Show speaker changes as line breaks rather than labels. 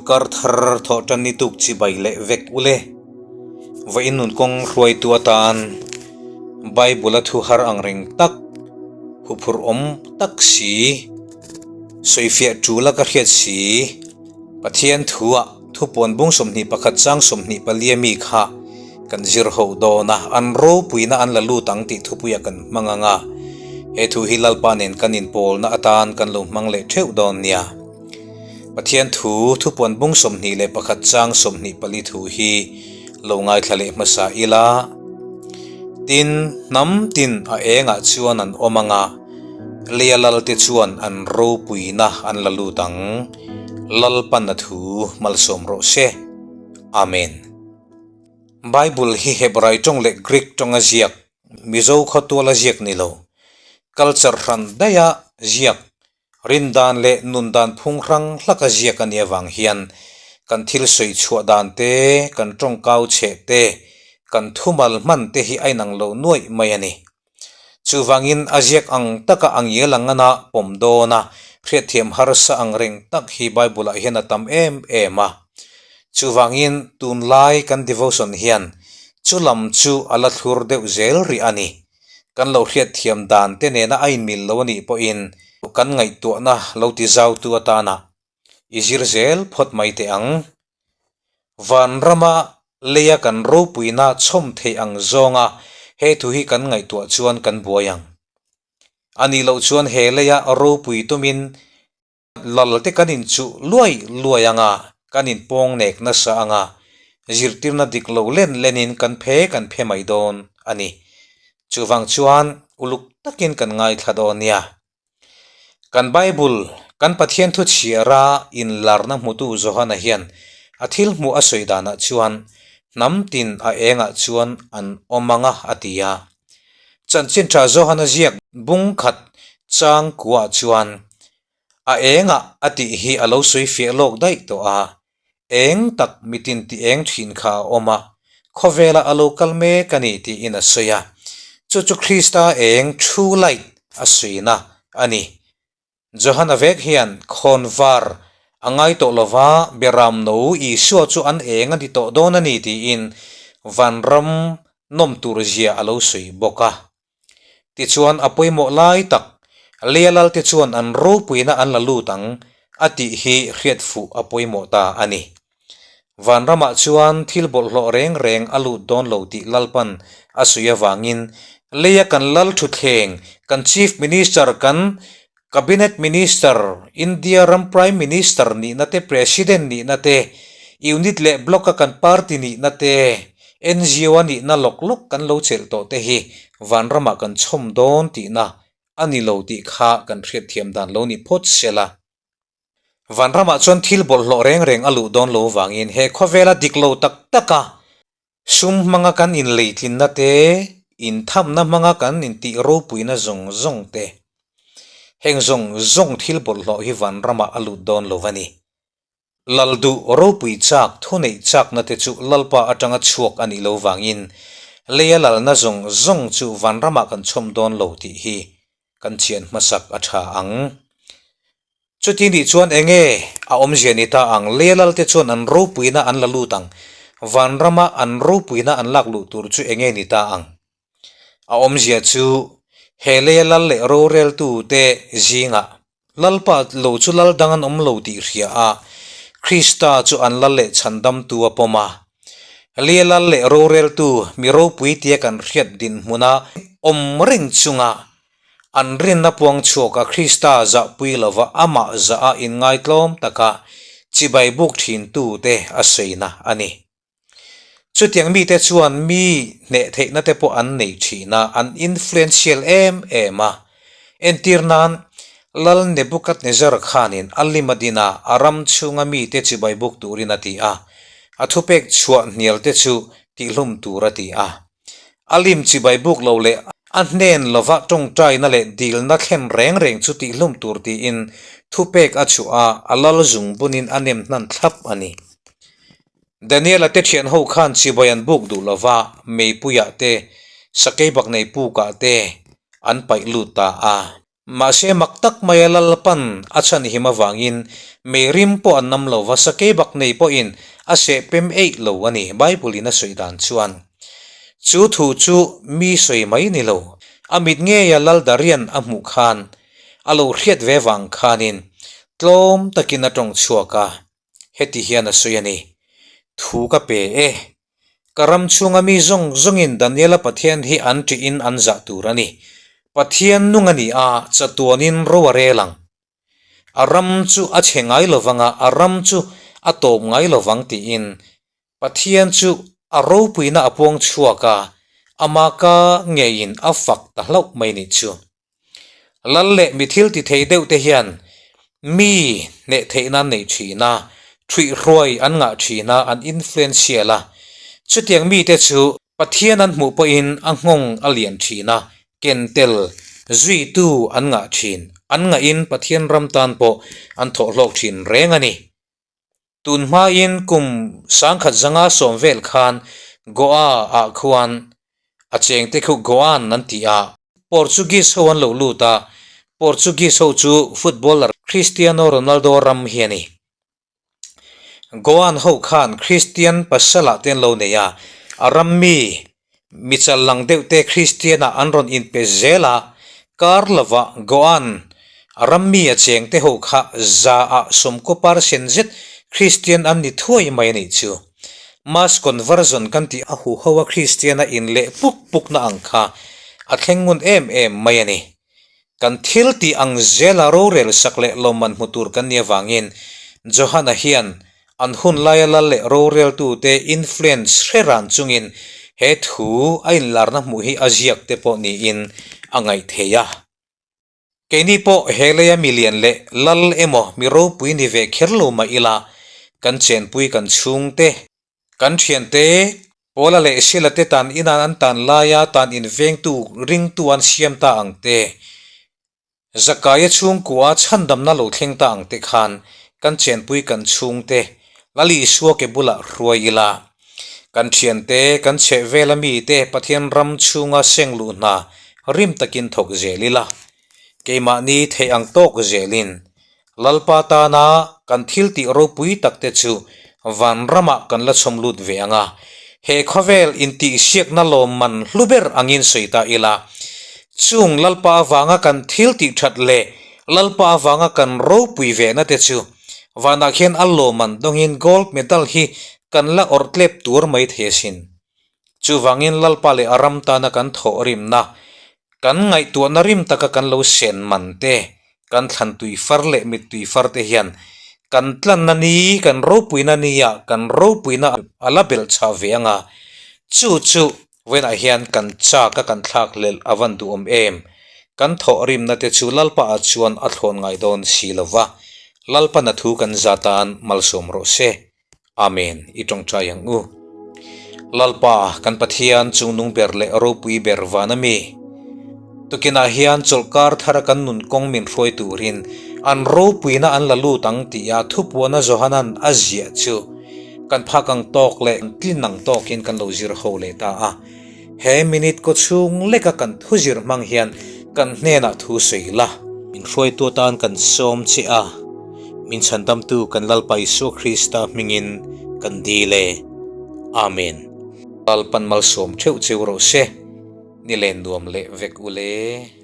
Kar thar thawhtanni tuk chibai leh vek ule. Vawiin nun kawng hruaitu atan Bible a thu har ang reng tak, huphurh awm tak si, sawifiah tul a ka hriat si, Pathian thua thupuan bung 21 chang 24 mi kha kan zir ho dawn a, an ropuina an la lut ang tih thupuia kan hmang ang a, he thu hi Lalpa nen kan inpawlna atan kan lo hmang leh theuh dawn nia. Pathian thu thupuan bung 21 chang 24 thu hi lo ngaithla leh hmasa ila. Tin, hnam tin a engah chuan an awm ang a, leia lalte chuan an ropuina an la lut ang. Lalpan a thu malsawm rawh se. Amen. Bible hi Hebrai tawng leh Greek tawnga ziak, Mizo khawtuala ziak ni lo, culture hran daiha ziak Rindan leh nundan phung hrang hlaka ziak a nih avang hian kan thil sawi chhuah dan te, kan tawngkau chheh te, kan thumal hman te hi a inang lo nuaih mai a ni. Chuvangin a ziak ang taka a ngial ang ana pawm dawn a, hriatthiam harsa ang reng tak hi Bible-ah hian a tam em em a. Chuvangin tunlai kan devotion hian chu lam chu a la thlur deuh zel rih a ni. Kan lo hriatthiam dan te nena a inmil lo a nih pawhin kan ngaihtuahna lo ti zautu atana i zir zel phawt mai teh ang. Vanrama leia kan ropuina chhawm theih ang zawnga he thu hi kan ngaihtuah chuan kan buai ang. A nih loh chuan he leia ropui tumin Lal te kan inchuh luai luai ang a, kan inpawng nek nasa ang a, zirtirna dik lo len lenin kan phe kan phe mai dawn a ni. Chuvang chuan uluk takin kan ngaithla dawn nia. Kan Bible, kan Pathian thu chhiara inlarna hmutu Johana hian a thil hmuh a sawi danah chuan hnam tin a engah chuan an awm ang a a ti a. Chanchin tha Johana ziak bung khat chang kuah chuan A engah a tih hi a lo sawi fiah lawk daih tawh a, eng tak mitin ti eng thin kha a awm a, khawvelah a lo kal mek a ni tiin a sawi a, chu chu Krista eng, true light, a sawina a ni. Johana vek hian khawnvar a ngai tawh lova Beram no Isua chu an eng a ni tawh dawn a ni tiin vanram nawm tur zia a lo sawi bawk a. Tichuan a pawimawh lai tak Leia lalte chuan an ropuina an la lut ang a tih hi hriat fuh a pawimawh ta a ni. Vanramah chuan thil bawlhhlawh reng reng a lut dawn lo tih Lalpan a sawi avangin leia kan lal thutthleng, kan Chief Minister, kan Cabinet Minister, India ram Prime Minister nihna te, President nihna te, Unit leh Block-a kan party nihna te, NGO-a nihna lawk lawk kan lo chelh tawh te hi vanramah kan chhawm dawn tihna a ni lo tih kha kan hriatthiam dan lo ni phawt sela. Vanramah chuan thil bawlhhlawh reng reng a luh dawn lo vangin he khawvela dik lo tak taka sum hmanga kan inleitlinna te, inthamna hmanga kan intih ropuina zawng zawng te, heng zawng zawng thil bawlhhlawh hi vanramah a lut dawn lo a ni. Lal duh ropui chak thuneih chakna te chu Lalpa atanga chhuak a nih lo vangin leia lalna zawng zawng chu vanramah kan chhawm dawn lo tih hi kan chian hmasak a tha ang. Chuti nih chuan enge a awmzia ni ta ang? Lelal te chuan an ropuina an la lut ang. Vanrama an ropuina an lak luh tur chu enge ni ta ang? A awmzia chu he lelal leh roreltu te zingah Lalpa lo chu lal dang an awm lo tih hria a, Krista chu an lal leh chhandamtu a pawm a. Lelal leh roreltu mi ropui tia kan hriat dinhmuna awm reng chunga An rinna puang chhuak a Krista zahpui lova amah zah a inngaitlawm taka chibai buk thintu te a sawina a ni. Chutiang mite chuan mi hneh theihna te pawh an nei thin a, an influential em em a. Entir nan, Lal Nebuchadnezzar khanin a lim a din a, a ram chhunga mite chibai buk turin a ti a, a thupek chhuah hnial te chu tihlum tur a ti a. A lim chibai buk lo leh a hnen lova tawngtaina leh dilna thlen reng reng chu tihlum tur tiin thupek a chhuah a, a lal zung bunin a nem hnan thlap a ni. Daniela te thian ho khan chibai an buk duh lova meipuiah te, sakei baknei pukah te an paih lut ta a. Mahse mak tak maia Lalpan a chhanhim avangin meirim pawh an nam lo va, sakei bak nei pawhin a seh pem eih lo a ni, Bible-in a sawi dan chuan. Chu thu chu mi sawi mai ni lo, a mit ngeia Lal Darian a hmuh khan a lo hriat ve vang khanin tlawm takin a tawng chhuak a, heti hian a sawi a ni, Thu ka pe e, Ka ram chhunga mi zawng zawngin Daniela Pathian hi an ṭihin an zah tur a ni. Pathian nung a ni a, chatuanin ro a rel ang. A ram chu a chhe ngai lo vang a, a ram chu a tawp ngai lo vang tiin Pathian chu a ropuina a puang chhuak a, ama ka ngeiin a fak ta hlauh mai nih chu. Lal leh mi thil ti thei deuh te hian mi hneh theihna an nei thin a, ṭhuihhruai an ngah thin a, an influential a. Chutiang mite chu Pathian an hmuh pawhin a nghawng a lian thin a, ken tel zuitu an ngah thin. An ngahin Pathian ram tan pawh an thawh hlawk thin reng a ni. Tun hmain kum 1050 vel khan Goa ah khuan a chengte khu Goan an ti a, Portuguese ho an lo lut a, Portuguese ho chu footballer Cristiano Ronaldo ram hi a ni. Goan ho khan Christian pasal ah te an lo nei a, a ram mi Mi chal lang deuh te Kristian ah an rawn inpe zel a, kar lovah Goan a ram mi a cheng te ho kha za ah sawmkaw percent zet Kristian an ni thuai mai a nih chu. Mass conversion kan tih a huho a Kristian a in leh puk puk na ang kha a thleng ngun em em mai a ni. Kan thil tih ang zela rorel sak leh lawmman hmu tur kan nih avangin Johana hian an hun laia lal leh roreltute influence hre ran chungin he thu a inlarna hmuh hi a ziak te pawh niin a ngaih thei a. Keini pawh he leia milian leh lal emaw mi ropui ni ve kher lo mah ila kan chenpui kan chhungte Kan thiante, Paula leh Sila te tan inah an tan laia tan invengtu ringtu an siam ta ang te, Zakaia chhungkua chhandamna lo thleng ta ang te khan kan chenpui kan chhungte Lal Isua ke bulah hruai ila. Kan thiante, kan chhehvela mite Pathian ram chhunga seng luh hna rim takin thawk zel ila. Keimahni theih ang tawk zelin Lalpa tana kan thil tih ropui tak te chu van ramah kan la chhawm lut ve ang a, he khawvel intihsiakna lawmman hlu ber angin sawi ta ila, chung Lalpa avanga kan thil tih that leh Lalpa avanga kan ropui vehna te chu vanah khian a lawmman dawngin gold medal hi kan la awrh tlep tur mai thei asin. Chuvangin Lalpa leh a ram tana kan thawh rimna, kan ngaihtuahna rim taka kan lo sen man te, kan thlan tui far leh mittui far te hian kan tlanna ni, kan ropuina nia kan ropuina a la belh chhah ve ang a, chu chu vawiinah hian kan chak a kan thlak hlelh a van duhawm em? Kan thawh rimna te chu Lalpa ah chuan a thlawn ngai dawn si lo va, Lalpana thu kan za tan malsawm rawh se. Amen, i tawngtai ang u. Lalpa, kan Pathian chungnung ber leh ropui ber van a mi. Tukinah hian chawlhkar thara kan nun kawng min hruai turin an ropuina an la lut ang tia thupuana Johanan a ziah chu kan phak ang tawk leh tlin ang tawkin kan lo zir ho leh ta a. He minute kaw chhung leka kan thu zir hmang hian kan hnenah thu sawi la. Min hruaitu atan kan sawm che a, min chhandamtu kan Lalpa Isua Krista hmingin kan dil e. Amen. Lalpan malsawm theuh cheu rawh se, ni len nuam leh vek u le.